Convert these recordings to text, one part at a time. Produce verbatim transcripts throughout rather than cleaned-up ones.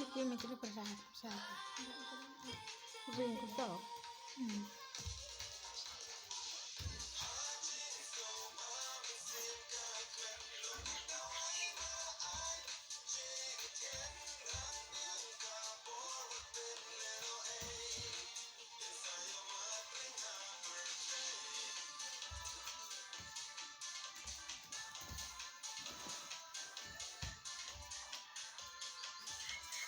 Io, mentre per la sa. Ring ku dok. Hmm.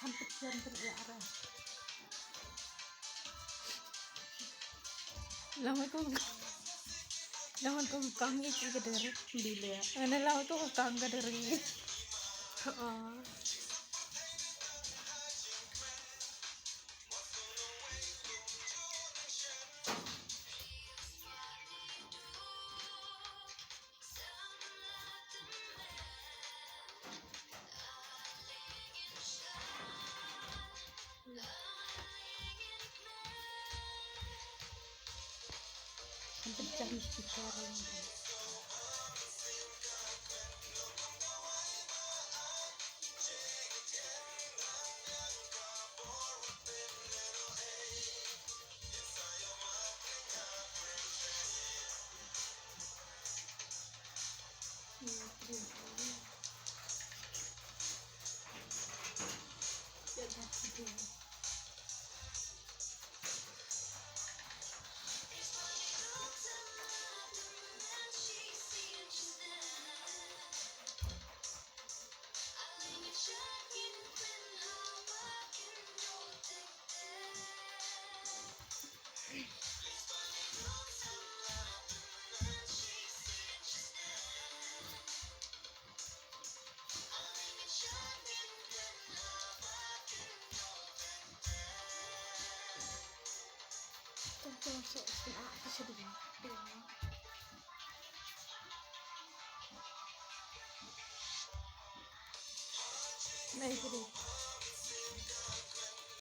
Hampir jam tengah arah. Lama kau, lama kau kang itu ke deri. Bila? Ana lama kau kang ke deri. Oh. Hampir jam sekitar. Nah, itu dia.